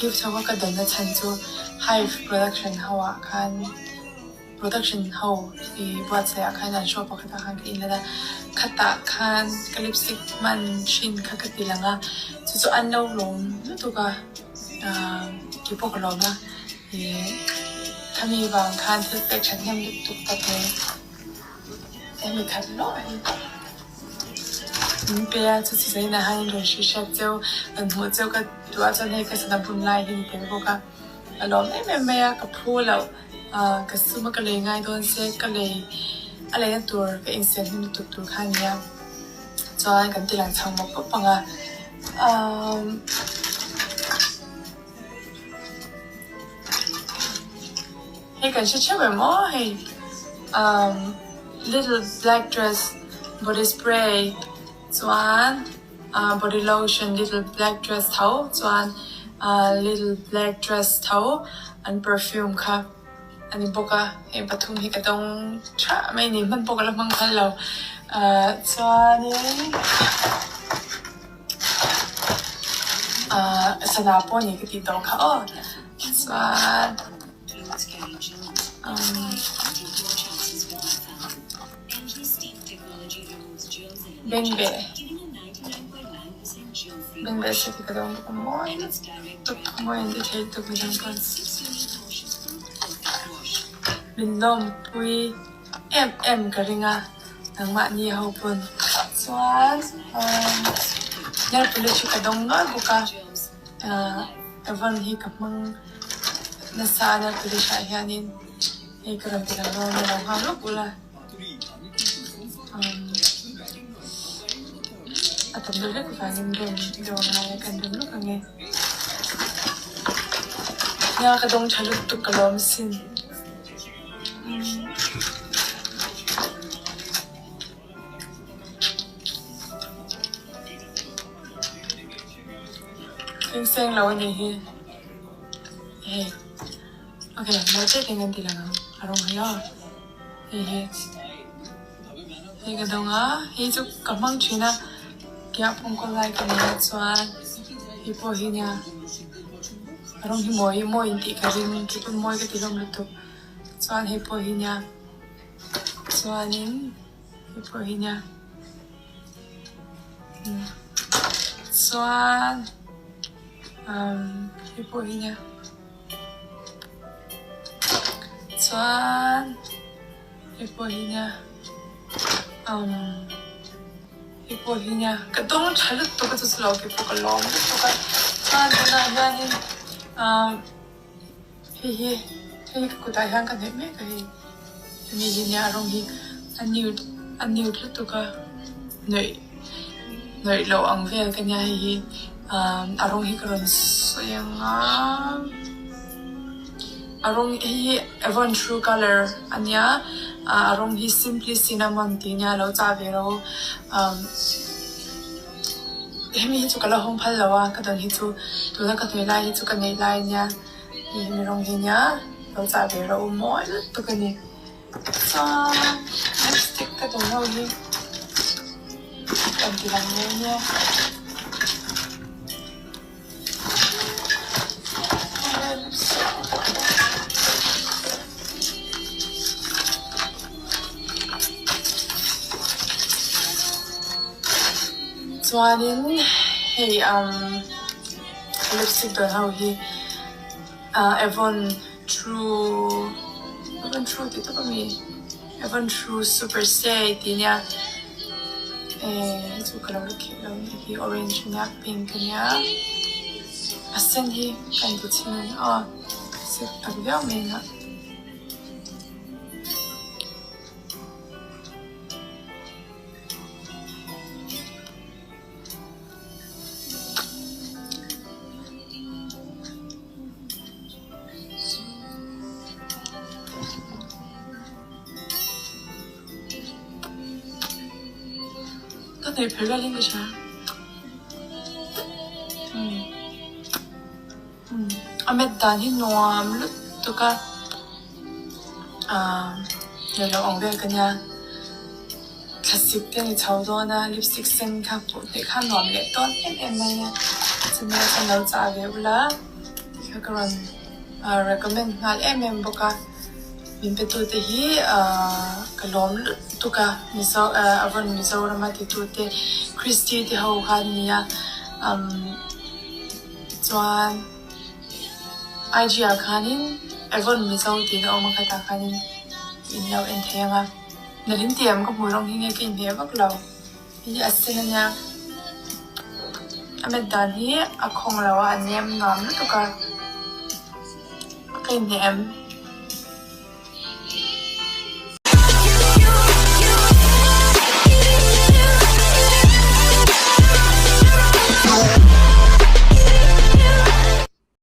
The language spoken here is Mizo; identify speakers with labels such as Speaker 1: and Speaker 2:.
Speaker 1: Gift ho kha ka dawnna chhan chu Hive production ho ah khan production ho i buatsaih ah khan an show pakhat ah khan ka inlan a, khatah khan ka lipstick hman thin kha ka ti lang a, chu chu an lo lawm lutuk a, ahh keipawh ka lawm a, ih khami vang khan thil pek thahnem lutuk tak mai. Hemi khat hlawh hi min pe a, chu chi zainah hian in rawn hrilh hriat cheu, rawn hmuh cheu ka duh a chuan hei ka sana bun lai hi ni tel bawk a, ka lawm em em mai a, ka phu loh ah ka sum a ka lei ngai dawn se ka lei a leina tur ka insiam hnem lutuk tur kha a ni a, chuan kan ti lang chhang mawp mawp ang a umm. Hei kan hre theuh em aw hei umm little black dress body spray chuan ah body lotion little black dress tho chuan ah little black dress tho an perfume kha a ni bawk a hei pathum hi ka dawng tha mai a ni hman pawh ka la hmang phal lo ah chuanin ah sana pawh a ni ka tih tawh kha aw chuan. Bengbeh Bengbeh se ti ka dawng bawk a mawi lutuk mawi an ti thei lutuk midang pawn min lawmpui em em ka ring a nangmahni ho pawn chuan nail polish hi ka dawng nual bawk a ahh Avon hi ka hmang. Nasa a nail polish ah hianin hei ka rawn ti lang dawn a lo nghak lawk ula umm a tam deuh hlek vangin rem deuh a ngai a kan rem lawk ang e nia ka dawng tha lutuk ka lawm sin umm. Thleng lo a nih hi. Hei ok mawi tete in kan ti lang ang a rawng hi aw hei hi hei ka dawng a hei chu ka hmang thin a kiah phung kawl lai ka nei a chuan hei pawh hi nia a rawng hi mawi mawi in tih ka ring kei pawn mawi ka ti hlawm lutuk chuan hei pawh hi nia chuanin hei pawh hi nia. Chuan umm hei pawh hi nia chuan hei pawh hi nia umm hei pawh hi nia ka dawng tha lutuk a chu chu lo kei pawh ka lawm lutuk a chuan tunah hianin umm hei hi hei hi ka kutah hian ka hnaih mek a hei hemi hi nia a rawng hi a nude a nude lutuk a hnawih hnawih loh ang vel ka nia hei hi ah a rawng hi ka rawn sawi ang a a rawng hei hi avon true colour a nia ah a rawng hi simply cinnamon tih a nia a lo chah ve ro ah hemi hi chu ka la hawng phal lo a ka dawn hi chu tuna ka hnawih lai hi chu ka neih lai a nia. Hei hi rawng hi nia lo chah ve rawh u mawi lutuk a ni chuan lipstick ka dawn ho hi kan ti lang nghe nghe chuanin hei umm. Lipstick dawn ho hi ah Avon True Avon True tih tawp ami Avon True Super Stay tih ania eh hei chu ka lo la kheh lo anih hi orange ania pink ania a sen hi ka inti chhin a ni aw sek tak viau mai a. Ka hnaih phel vel in ka hria. A met dan hi nuam lutuk a, aaa hnaih loh ang vel ka nia. Thlasik te ni chho dawn a, lipstick sen kha pawh hnaih kha nuam leh dawn em em mai a, chumi chuan lo chah ve ula. Kha ka rawn recommend nghal em em bawk a, min pe tute hi ka lawm lutuk a, Mizo Avon Mizoram a titute Christy te ho kha an nia chuan IG ah khanin Avon Mizo tih na awm a khatah khanin in lo en thei ang a, nalhin tiam ka hmuh rawng hi nge ka inhmeh vak lo. Hi a sen a nia, a met dan hi a khawng lo a, a nem nuam lutuk a, ka inhne em?